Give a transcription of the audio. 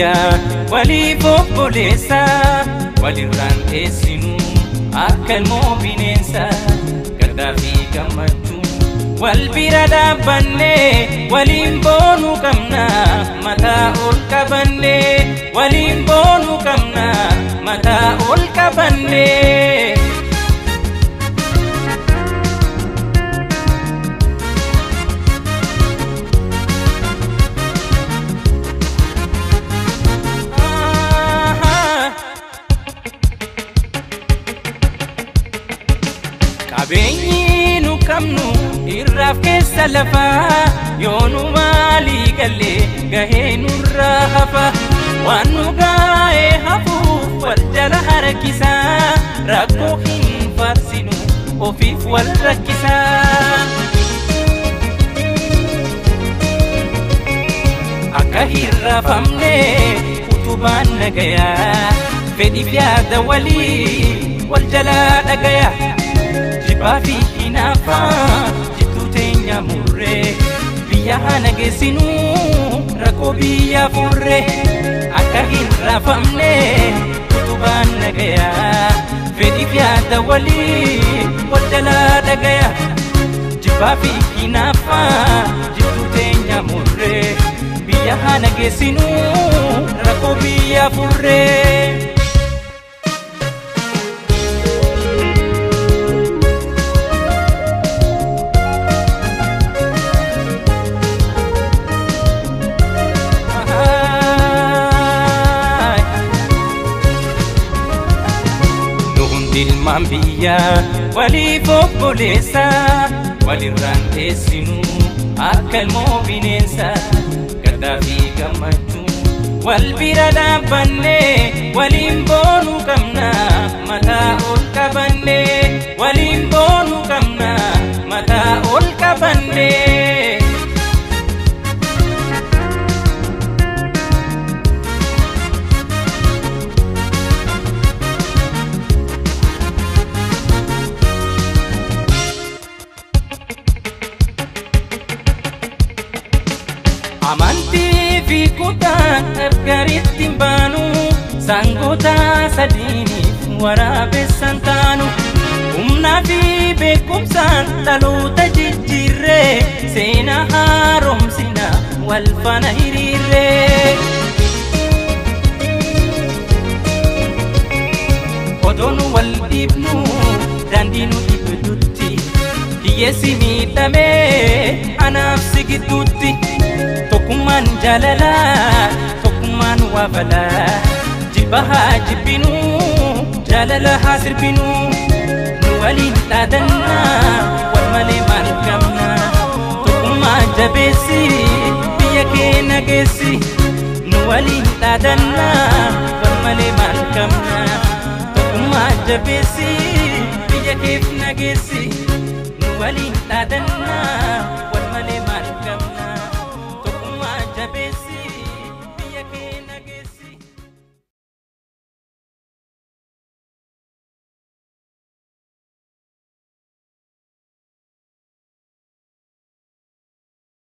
Biyya waliif obboleessa walirraan teessinu akka ilmoo bineensa gaddaa fi gammachuu wal bira dhaabbannee waliin boonuu qabna mataa ol qabannee waliin boonuu qabna mataa ol qabannee. Qabeenyi nu qabnu irraaf keessa lafaa yoo nu maalii galee gahee nurraa hafa waan nu gaa'ee hafuuf wal jala harkisaa rakkoo hin faarsinu ofiif wal rakkisaa. Akka hin raafamne utubaan nagayaa fedhiif yaada walii wal jala dhagayaa. Jibbaa fi hinaaffaa jidduu teenya murree biyya hana geessinuu rakkoo biyya furree akka hin raafamne utubaan nagayaa fedhiif yaada walii wal jalaa dhagayaa. Jibbaa fi hinaaffaa jidduu teenya murree biyya hana geessinuu rakkoo biyya furree. Ilmaan biyyaa waliif obboleessa walirraan teessinu akka ilmoo bineensa gaddaa fi gammachuu wal bira dhaabbannee waliin boonuu qabna mataa ol qabannee waliin boonuu qabna mataa ol qabannee. Amantii fi kutaan gargaritti hin baanu sangoota sadiiniif waraabessan taanu humnaa fi beekumsaan dhaloota jijjiirree seenaa haaromsina wal faana hiriirree. Odoo nu wal dhiibnu daandii nu dhibdutti hiyyeessi miidhamee anaaf si gidduutti. Tokkummaan jaalalaa tokkummaan waa balaa jibba haa jibbinuu jaalala haa sirbinuu nu waliin dhaadannaa wal malee maal qabna tokkummaa jabeessi biyya keenya geessi nu waliin dhaadannaa wal malee maal qabna tokkummaa jabeessi biyya keef nageessi nu waliin dhaadannaa.